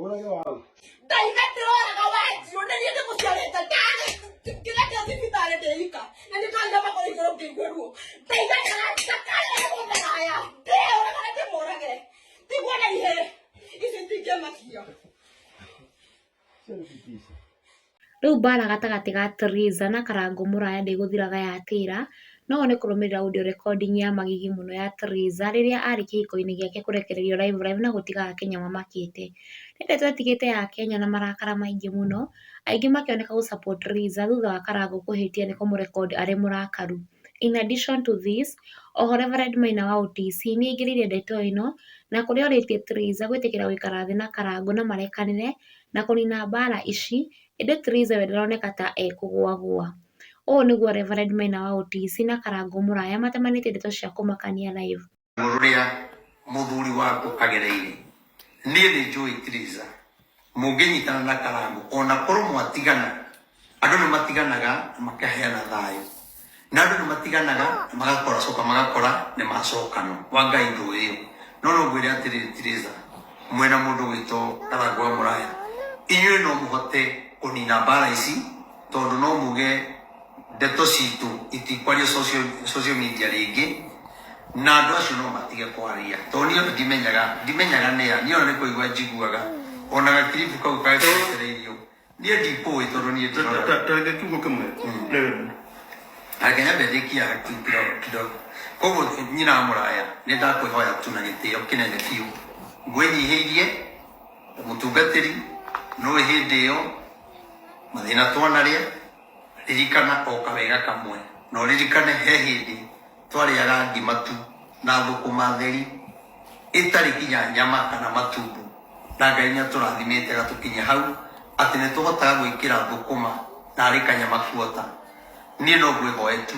Ũrage waũ? Ndaiga ndĩroraga wanjirũ nĩ niĩ ndĩmũciarĩte kĩrĩa kĩa thibitarĩ ndĩika na nĩ ndorire magũrũ igũrũ ngĩigua ruo. Ndaiga ndakarĩra mũtharaya ndĩũraga na ndĩmũrage tigwo na ihĩ ici itingĩmakia. Rĩu mbara gatagatĩ ga Triza na Karangũ Mũraya ndĩgũthiraga yatĩra, no nĩ kũrũmĩrĩra audio recording ya magigi mũno ya Triza rĩrĩa arĩ kĩhiko-inĩ gĩake kũrekererio live live na gũtiga Akenya mamakĩte. Nĩ ndeto ĩtigĩte Akenya na marakara maingĩ mũno, aingĩ makĩoneka gũ support Triza thutha wa Karangũ kũhĩtia nĩ kũmũrekondi arĩ mũrakaru. In addition to this, oho Reverend Maina wa OTC nĩ aingĩrĩire ndeto ĩno na kũrĩa orĩtie Triza gwĩtĩkĩra gũikara thĩ na Karangũ na marekanĩre na kũnina mbaara ici, ĩndĩ Triza we ndaroneka ta ekũgũagũa. Ũũ nĩguo Reverend Maina wa OTC na Karangũ Mũraya matemanĩtie ndeto cia kũmakania live. Rũrĩa mũthuri waku agereire niĩ nĩ njũĩ Triza mũngĩnyitana na Karangũ ona korwo mwatigana andũ nĩ matiganaga na makaheana thayũ na andũ nĩ matiganaga na magakora coka magakora nĩ macokano wa Ngai ndũ ĩyo no no ngwĩre atĩrĩrĩ Triza mwena mũndũ gwĩtwo Karangũ wa Mũraya inyuĩ no mũhote kũnina mbara ici tondũ no muge ndeto citũ itikwario social, social media rĩngĩ na andũ acio no matige kwaria tondũ niĩ ona ndimenyaga ndimenyaga nĩa niĩ ona nĩ kũigua njiguaga ona gakiribu kau karekereirio niĩ ndikũĩ tondũ niĩ ndirora Tareke kiugo kĩmwe. Reverend. Reke nyambe ndĩkie haha tu kidogo kidogo. Koguo nyina wa mũraya nĩ ndakwĩhoya tu na gĩtĩo kĩnene biũ ngwĩnyihĩirie ta mũtungatĩri nũĩ hĩndĩ ĩyo mathĩna twanarĩa ririkana o kawega kamwe na ũririkane he hĩndĩ twarĩaga ngima tu na thũkũma theri ĩtarĩ nginya nyama kana matumbo na Ngai nĩ atũrathimĩte agatũkinyia hau atĩ nĩ tũhotaga gwĩkĩra thũkũma na arĩ kanyama kuota. Niĩ no ngwĩhoe tu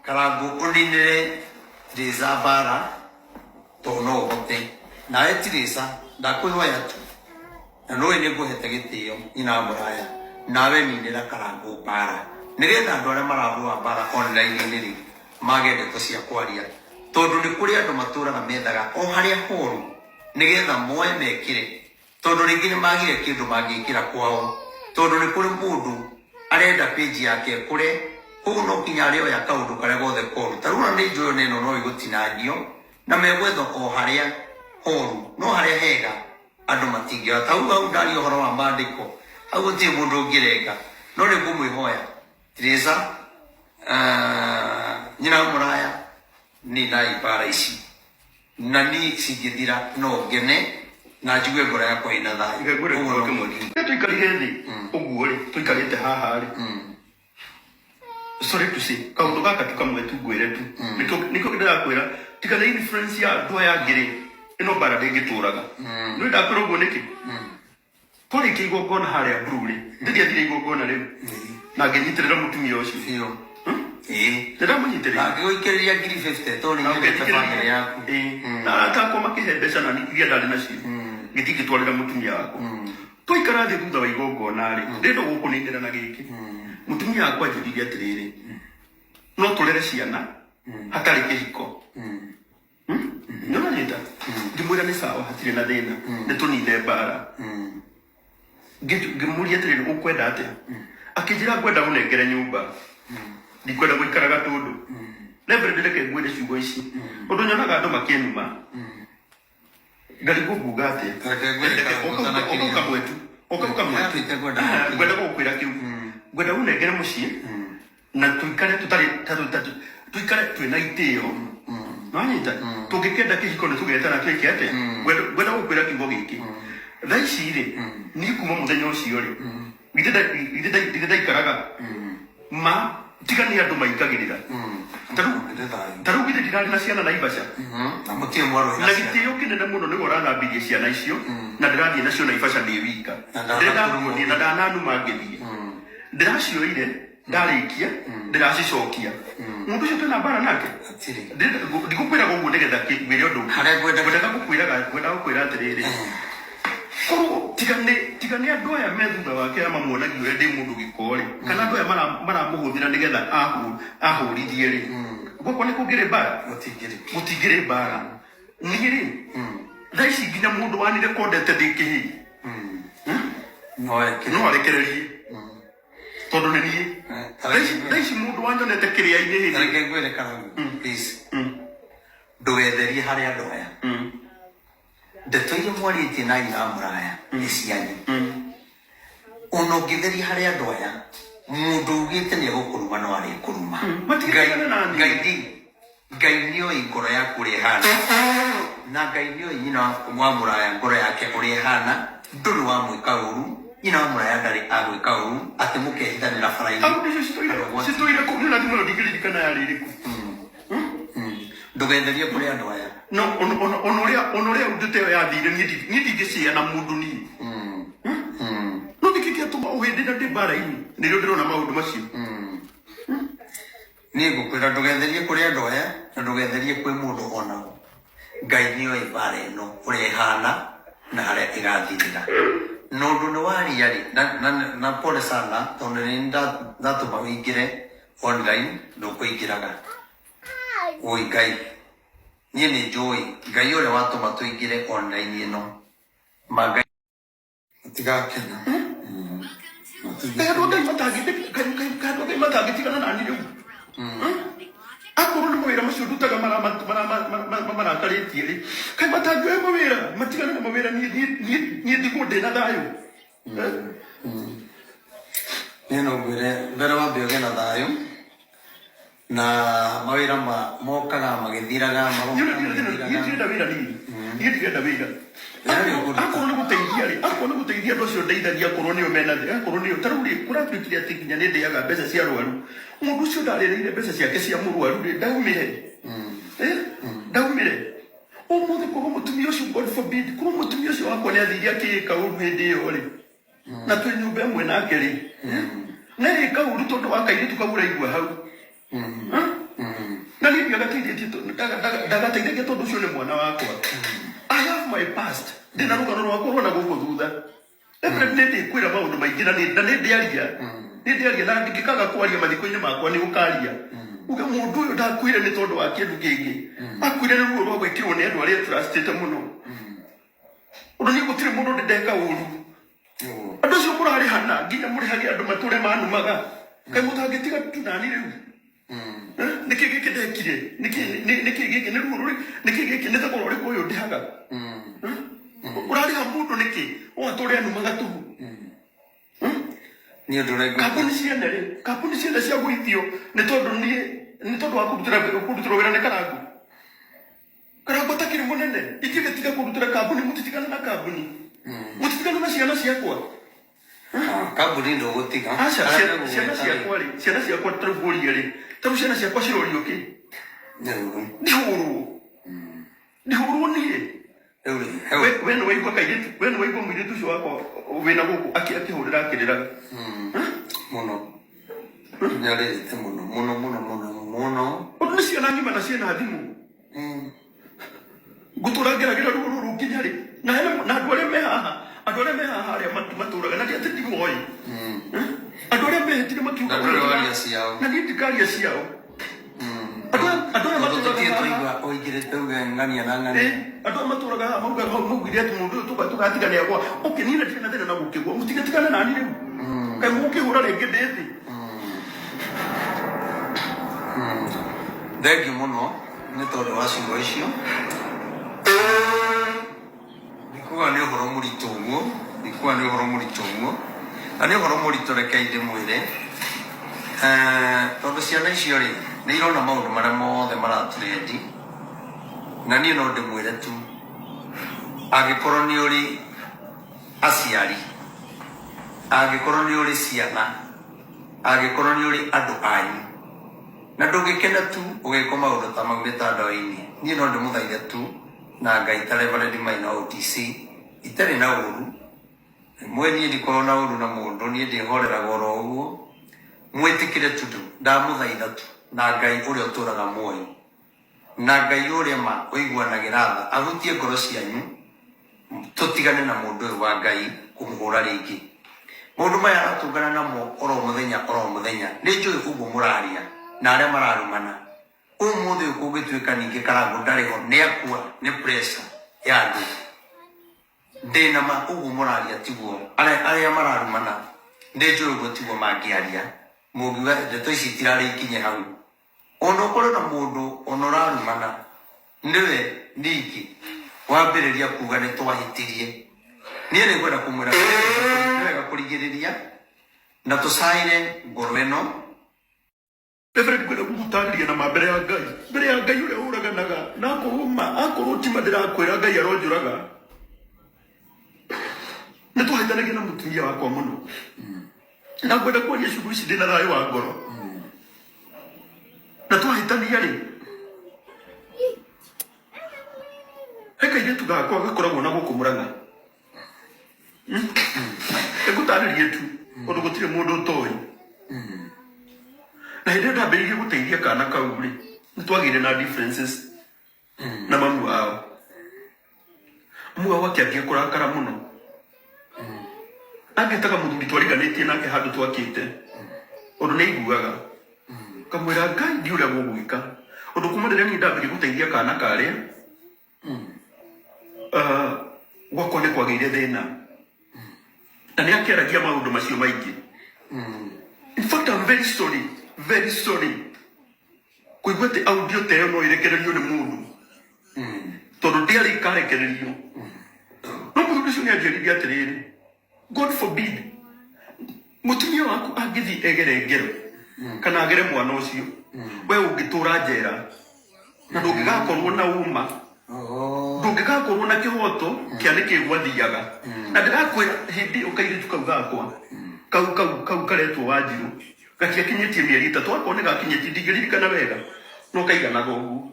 Karangũ ũninĩre Tirĩca mbara tondũ no ũhote. Nawe Tirĩca ndakwĩhoya tu na nũĩ nĩ ngũhete gĩtĩo nyina wa mũraya nawe ninĩra Karangũ mbara nĩgetha andũ arĩa mararũa mbara online-inĩ rĩ mage ndeto cia kwaria tondũ nĩ kũrĩ andũ matũraga methaga o harĩa horu nĩgetha moe mekĩre tondũ rĩngĩ nĩ magire kĩndũ mangĩkĩra kwao tondũ nĩ kũrĩ mũndũ arenda page yake ĩkũre koguo no nginya arĩoya kaũndũ karĩa gothe koru ta rĩu ona nĩ njũĩ ona ĩno no ĩgũtinangio na megwetha o harĩa horu no harĩa hega andũ matingĩoya ta hau hau ndaria ũhoro wa mandĩko hau gũtirĩ mũndũ ũngĩrenga no nĩ ngũmwĩhoya Teresa nyina wa mũraya ninai mbara ici na niĩ cingĩthira no ngene na njigue ngoro yakwa ĩna thayũ. Reke ngwĩre Ũguo kiugo no kĩmwe. ngwĩre. Rĩrĩa tũikarire thĩ ũguo rĩ, tũikarĩte haha rĩ, sorry to say, kaũndũ gaka tu kamwe tu ngwĩre tu. Nĩkĩo nĩkĩo ndĩrakwĩra, tiga nĩ influence ya andũ aya angĩ rĩ, ĩno mbara ndĩngĩtũraga. Nĩũĩ ndakwĩra ũguo nĩkĩ? Twarĩkia igongona harĩa Blue rĩ, ndĩngĩathire igongona rĩu na ngĩnyitĩrĩra mũtumia ũcio. Biũ. Ĩĩ. Nĩndamũnyitĩrĩire. Na ngĩgũikĩrĩria ngiri 50 tondũ nĩ nyendete bamĩrĩ yaku. Ĩĩ. Na arata akwa makĩhe mbeca na iria ndarĩ nacio. Ngĩthiĩ ngĩtwarĩra mũtumia wakwa. Twaikara thĩ thutha wa igongona rĩ, ndĩrenda gũkũninĩra na gĩkĩ. Mũtumia wakwa anjĩrire atĩrĩrĩ, no tũrere ciana hatarĩ kĩhiko. Nĩũranyita? Ngĩmwĩra nĩ sawa hatirĩ na thĩna nĩ tũnine mbara. Ngĩmũria atĩrĩrĩ ũkwenda atĩa? Akĩnjĩra ngwenda ũnengere nyũmba ndikwenda gũikara Gatũndũ. Reverend reke ngwĩre ciugo ici ũndũ nyonaga andũ makĩnuma ngarigwo nguga atĩa. Reke ngwĩre Reke, karũgano ũka- ũka- ũtanakiria. ũka mwetu ũka ũka mwetu Yambĩte ngwenda Ah, gũkinya. ngwenda gũkwĩra kĩu ngwenda ũnengere mũciĩ na tuikare tutari tuikare twina itĩo nwanyita tũngĩkenda kĩhiko nĩ tũgetana twĩke atĩa ngwenda ngwenda gũkwĩra kiugo gĩkĩ thaa ici rĩ niĩ kuma mũthenya ũcio rĩ githĩ nda- githĩ nda- githĩ ndaikaraga ma tiga nĩ andũ maingagĩrĩra ta rĩu Nĩ thayũ. ta rĩu githĩ ndirarĩ na ciana Naivasha Na mũtirĩ mwarũĩ na na ciana. gĩtĩo kĩnene mũno nĩwe ũrathambirie ciana icio na ndĩrathiĩ nacio Naivasha ndĩ wika Na ndanatũrumwo. na ndananuma ngĩthiĩ ndĩracioire ndarĩkia ndĩracicokia mũndũ ũcio twĩna mbara nake Hatirĩ. Ndikũkwĩraga ũguo nĩgetha ngwĩre ũndũ ũngĩ. Harĩa ngwendaga- ngwendaga gũkwĩraga ngwendaga gũkwĩra atĩrĩrĩ korwo tiga nĩ tiga nĩ andũ aya me thutha wake aya mamuonagia ũrĩa ndĩ mũndũ gĩko rĩ kana andũ aya maramũhũthĩra nĩgetha ahũrithie rĩ gwakwa nĩ kũngĩrĩ mbara Gũtingĩrĩ. gũtingĩrĩ mbara niĩ rĩ Thaa ici nginya mũndũ wanirekondete ndĩ kĩhĩ No eke. No arekererie tondũ nĩ niĩ. Thaa ici mũndũ wanyonete kĩrĩa-inĩ hĩndĩ Reke ngwĩre Karangũ, please. Ndũgetherie harĩ andũ aya. Ndeto iria mwarĩtie na nyina wa mũraya nĩ cianyu. Ona ũngĩtheria harĩ andũ aya, mũndũ ugĩte nĩ egũkũruma no arĩkũruma. Matigĩtigane na niĩ. Ngai Ngai nĩoĩ ngoro yaku ũrĩa ĩhana, na Ngai nĩoĩ nyina wa mũraya ngoro yake ũrĩa ĩhana. Ndũrĩ wamwĩka ũru, nyina wa mũraya ndarĩ agwĩka ũru atĩ mũkehithanĩra bara-inĩ. Au nĩcio citũire citũire kũu niĩ ona thimũ ĩyo ndingĩririkana yarĩ ĩrĩkũ. Ndũgetherie kũrĩ andũ aya. No ona ũrĩa ndeto ĩyo yathire, niĩ ndingĩcĩa na mũndũ niĩ. No nĩkĩ kĩatũma ũhĩndĩ na ndĩ mbara-inĩ nĩrĩo ndĩrona maũndũ macio? Niĩ ngũkwĩra ndũgetherie kũrĩ andũ aya na ndũgetherie kwĩ mũndũ ona ũ. Ngai nĩoĩ mbara ĩno ũrĩa ĩhana na harĩa ĩgathirĩra. Na ũndũ nĩ waria rĩ, na pole sana tondũ nĩ ndatũma ũingĩre online ndũkũingĩraga. Ũi Ngai, niĩ nĩ njũĩ Ngai ũrĩa watũma tũingĩre online ĩno. Ma Ngai matigakena. Kaĩ andũ a Ngai kaĩ andũ a Ngai matangĩtigana nani rĩu? Akorwo nĩ mawĩra macio ndutaga marakarĩtie rĩ, kaĩ matangĩoya mawĩra matigane na mawĩra? Niĩ ndigwo ndĩna thayũ. Eh? Niĩ no ngwĩre mbere wambe ũgĩe na thayũ na mawĩra mokaga magĩthiraga, magoka Niĩ magĩthiraga. Ndirenda wĩra, niĩ ndirenda wĩra. Wĩra nĩ ũkũruta. Akorwo nĩ gũteithia rĩ, akorwo nĩ gũteithia andũ acio ndeithagia, akorwo nĩo mena thĩ, akorwo nĩo ta rĩu rĩ, kũratuĩkire atĩ nginya nĩ ndĩaga mbeca cia arwaru. Mũndũ ũcio ndarĩrĩire mbeca ciake cia mũrwaru rĩ, ndaumire. Eh? Ndaumire ũmũthĩ. Korwo mũtumia ũcio, God forbid, korwo mũtumia ũcio wakwa nĩ athire akĩĩka ũru hĩndĩ ĩyo rĩ, na twĩ nyũmba ĩmwe nake rĩ, na ĩka ũru tondũ wa kairĩtu kau ũraigua hau. Na niĩ ndagateithĩtie tondũ ũcio nĩ mwana wakwa. I have my past, ndĩna rũgano rwakwa rwa na gũkũ thutha. Nĩ ndĩkwĩra maũndũ maingĩ na nĩ ndĩaria, nĩ ndĩaria, na ndingĩkaga kwaria mathiko-inĩ makwa nĩ ũkaria uge mũndũ ũyũ ndakuire nĩ tondũ wa kĩndũ kĩngĩ, akuire nĩ ruo rwa gwĩkĩrwo nĩ andũ arĩa trustĩte mũno. Ũndũ niĩ gũtirĩ mũndũ ndĩ ndeka ũru. Andũ acio mũrarĩhana nginya mũrĩhage andũ matũre manumaga, kaĩ mũtangĩtiga tu nani rĩu? Eh, nĩkĩ gĩkĩ ndekire? Nĩkĩ gĩkĩ nĩ ruo rũrĩ? Nĩkĩ gĩkĩ nĩ thogora ũrĩkũ ũyũ ndĩhaga? Eh? Ũrarĩha mũndũ nĩkĩ ũgatũre anumaga tũhũ? Nĩ ũndũ ũrĩa Kambuni ciene rĩ, kambuni ciene cia gũithio nĩ tondũ niĩ, nĩ tondũ wa kũrutĩrwo wĩra nĩ Karangu. Karangu atakĩrĩ mũnene, ingĩgĩtiga kũrutĩra kambuni, mũtitigane na kambuni, mũtitigane na ciana ciakwa. Kambuni ndũgũtiga. Aca. Arĩa Ciana megũgwĩta rĩ, ciakwa rĩ, ciana ciakwa, tarĩu ngũrie rĩ, tarĩu ciana ciakwa cirorio kĩ? Nĩ ũru. Ndihũrwo, ndihũrwo niĩ. Rĩu rĩ, hau. We nĩ waigua kairĩtu, we nĩ waigua mũirĩtu ũcio wakwa wĩna gũkũ akĩhũrĩra akĩrĩraga. Mũno nĩarĩrĩte mũno mũno mũno mũno mũno. Ũndũ nĩ ciana ng'ima na ciĩna thimũ. Ngũtũra ngeragĩra ruo rũrũ nginya rĩ? Na na andũ arĩa me haha, andũ arĩa me haha arĩa matũraga na ti atĩ ndimoĩ. Eh? Andũ arĩa mehĩtire makiuga Na ndũrĩ waria ciao. Na niĩ ndikaria ciao. Andũ aya Tondũ matũraga tũtirĩ haha. twaigua ũingĩrĩte uge ng'ania na ng'ania. Eh, andũ aya matũraga haha mauga maugire atĩ mũndũ ũyũ tũgatigana agwa. Okay, niĩ ndirĩ na thĩna na gũkĩgwa, mũtigatigane nani rĩu. Kaĩ mũgũkĩhũra rĩngĩ ndĩ thĩ? Thengiũ mũno nĩ tondũ wa ciugo icio. Ndikuga nĩ ũhoro mũritũ ũguo, ndikuga nĩ ũhoro mũritũ ũguo, na nĩ ũhoro mũritũ. Rekei ndĩmwĩre. Eh, tondũ ciana icio rĩ, nĩ irona maũndũ marĩa mothe maratũrendi, na niĩ no ndĩmwĩre tu, angĩkorwo nĩ ũrĩ aciari, angĩkorwo nĩ ũrĩ ciana, angĩkorwo nĩ ũrĩ andũ anyu na ndũngĩkena tu ũgĩkwo maũndũ ta mau mĩtandao-inĩ, niĩ no ndĩmũthaithe tu na Ngai ta Reverend Maina OTC, itarĩ na ũru rĩmwe, niĩ ndikoragwo na ũru na mũndũ, niĩ ndĩhoreraga oro ũguo. Mwĩtĩkĩre tu, ndamũthaitha tu na Ngai ũrĩa ũtũraga muoyo na Ngai ũrĩa ma ũiguanagĩra tha ahutie ngoro cianyu, tũtigane na mũndũ ũyũ wa Ngai kũmũhũra rĩngĩ. Maũndũ maya aratũngana namo oro mũthenya oro mũthenya. Nĩ njũĩ ũguo mũraria na arĩa mararumana ũmũthĩ ũyũ, kũngĩtuĩka ningĩ Karangũ ndarĩ ho, nĩ akua nĩ pressure ya andũ. Ndĩna ma ũguo mũraria tiguo arĩa mararumana nĩ njũĩ ũguo tiguo mangĩaria mũngiuga ndeto ici itirarĩ ikinye hau ona ũkorwo na mũndũ ona ũrarumana nĩwe ningĩ wambĩrĩria kuga nĩ twahĩtirie niĩ nĩ ngwenda kũmwĩra nĩ wega kũrigĩrĩria na tũcaĩre ngoro ĩno. Reverend ngwenda gũgũtarĩria na ma mbere ya Ngai, mbere ya Ngai ũrĩa ũraganaga na akorwo ma akorwo ti ma ndĩrakwĩra Ngai aronjũraga. Nĩ twahĩtanagia na mũtumia wakwa mũno na ngwenda kwaria ciugo ici ndĩna thayũ wa ngoro na twahĩtania rĩ he kairĩtu gakwa gakoragwo na gũkũ Mũrang'a. Ngũtarĩrie tu ũndũ gũtirĩ mũndũ ũtoĩ. Na hĩndĩ ĩyo ndambĩrĩirie gũteithia kana kau rĩ, nĩ twagĩire na differences na mamu wao. Mamu wao akĩambia kũrakara mũno. Angĩtaga mũthuri twariganĩtie nake handũ twakĩte ũndũ nĩ aiguaga. Ngamwĩra Ngai ndiũĩ ũrĩa gũgwĩka. Ũndũ kuma rĩrĩa niĩ ndambĩrĩirie gũteithia kana karĩa Gwakwa nĩ kwagĩire thĩna na nĩ akĩaragia maũndũ macio maingĩ. In fact, I'm very sorry, very sorry kũigua atĩ audio ta ĩyo no ĩrekererio nĩ mũndũ tondũ ndĩarĩ ikarekererio. No mũthuri ũcio nĩ anjĩrire atĩrĩrĩ, God forbid mũtumia waku angĩthiĩ egere ngero kana agere mwana ũcio, we ũngĩtũra njera na ndũngĩgakorwo na ũma, ndũngĩgakorwo na kĩhoto kĩa nĩkĩ gwathiaga. Na ndĩrakwĩra hĩndĩ ĩyo kairĩtu kau gakwa kau kau kau karetwo Wanjirũ gatiakinyĩtie mĩeri 3, akorwo nĩ gakinyĩtie ndingĩririkana wega, no kaiganaga ũguo.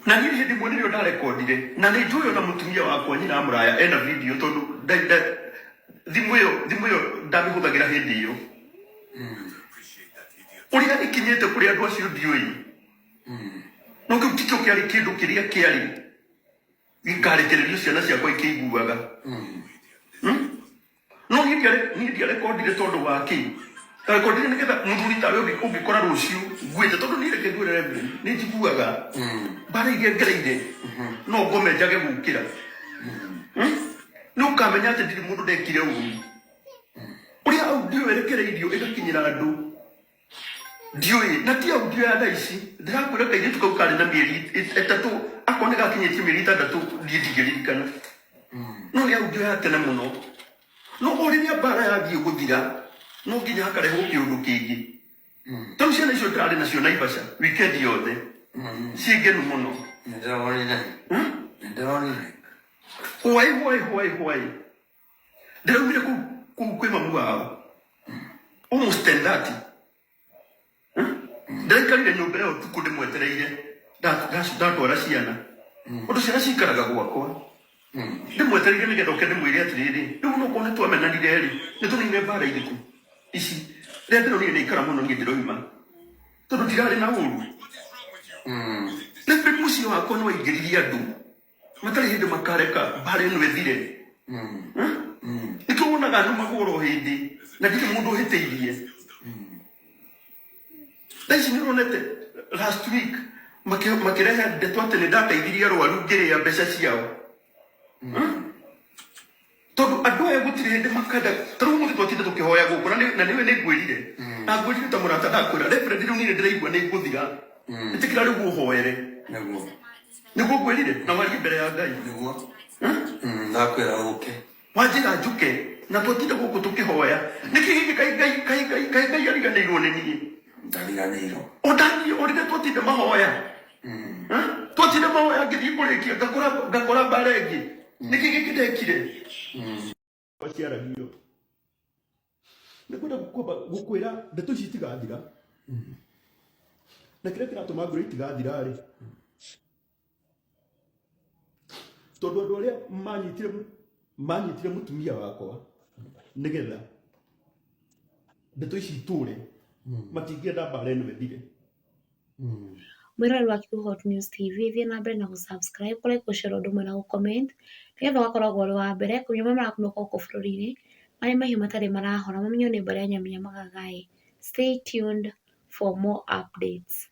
Na niĩ hĩndĩ ĩmwe nĩrĩo ndarekondire na nĩ njũĩ ona mũtumia wakwa nyina wa mũraya ena video tondũ thimũ ĩyo ndamĩhũthagĩra hĩndĩ ĩyo. Ũrĩa ĩkinyĩte kũrĩ andũ acio ndiũĩ, no kĩu tikĩo kĩarĩ kĩndũ kĩrĩa kĩarĩ gĩkarekererio ciana ciakwa ikĩiguaga. No niĩ ndiarekondire tondũ wa kĩ ndarekondire nĩgetha mũthuri tawe ũngĩkora rũciũ nguĩte, tondũ niĩ reke ngwĩre Reverend, nĩ njiguaga mbara iria ngereire no ngome njage gũkĩra. Nĩ ũkamenya atĩ ndirĩ mũndũ ndekire ũru. Ũrĩa audio ĩrekereirio ĩgakinyĩra andũ ndiũĩ, na ti audio ya thaa ici. Ndĩrakwĩra kairĩtu kau karĩ na mĩeri 3, akorwo nĩ gakinyĩtie mĩeri 6 niĩ ndingĩririkana, no nĩ audio ya tene mũno. No o rĩrĩa mbara yathiĩ gũthira no nginya hakarehwo kĩũndũ kĩngĩ. Tarĩu ciana icio ndĩrarĩ nacio Naivasha weekend yothe ciĩ ngenu mũno. Nĩndĩronire. Nĩndĩronire. Hwaĩ hwaĩ hwaĩ hwaĩ ndĩraumire kũu kwĩ mamu wao almost 10:30. Ndĩraikarire nyũmba ĩyo ũtukũ ndĩmwetereire ndatwara ciana, ũndũ ciana cikaraga gwakwa, ndĩmwetereire nĩgetha oke ndĩmwĩre atĩrĩrĩ, rĩu no korwo nĩ twamenanire rĩ, nĩ tũnine mbara irĩkũ ici. Rĩrĩa ndĩronire nĩ aikara mũno niĩ ndĩroima tondũ ndirarĩ na ũru. Rĩu mũciĩ wakwa nĩ waingĩririe andũ matarĩ hĩndĩ makareka mbara ĩno ĩthire. Nĩkĩo wonaga numagwo oro hĩndĩ na ndirĩ mũndũ ũhĩtĩirie. Thaa ici nĩ ũronete last week makĩrehe ndeto atĩ nĩ ndateithirie arwaru ngĩrĩa mbeca ciao, tondũ andũ aya gũtirĩ hĩndĩ makenda. Ta rĩu ũmũthĩ twatinda tũkĩhoya gũkũ na nĩwe nĩ ngwĩrire na ngwĩrire ta mũrata, ndakwĩra Reverend, rĩu niĩ nĩ ndĩraigua nĩ ngũthira, ĩtĩkĩra rĩu ũhoere. Nĩguo. Nĩguo ngwĩrire na warie mbere ya Ngai. Nĩguo. Ndakwĩra ũke. Wanjĩra njuke na twatinda gũkũ tũkĩhoya. Nĩkĩ gĩkĩ? Kaĩ Ngai, kaĩ Ngai, kaĩ Ngai ariganĩirwo nĩ niĩ? Ndariganĩirwo. O ndaniĩ o rĩrĩa twatinda mahoya, twatinda mahoya ngĩthiĩ kũrĩkia ngakora mbara ĩngĩ. Nĩkĩ gĩkĩ ndekire ciaragio? Nĩ kwenda kwamba gũkwĩra ndeto ici itigathira, na kĩrĩa kĩratũma ngwĩre itigathira rĩ, tondũ andũ arĩa manyitire mũtumia wakwa nĩgetha ndeto ici itũre matingĩenda mbara ĩno ĩthire. Mwĩroreri wa Kikuyu Hot News TV, thiĩ na mbere na gũ-subscribe, kũ-like, gũ-share ũndũ ũmwe na gũ-comment nĩgetha ũgakoragwo ũrĩ wa mbere kũmenya marĩa marakunũka gũkũ bũrũri-inĩ marĩ mahiũ matarĩ marahora mamenywo nĩ mbarĩ ya Nyamĩnya Magagaĩ. Stay tuned for more updates.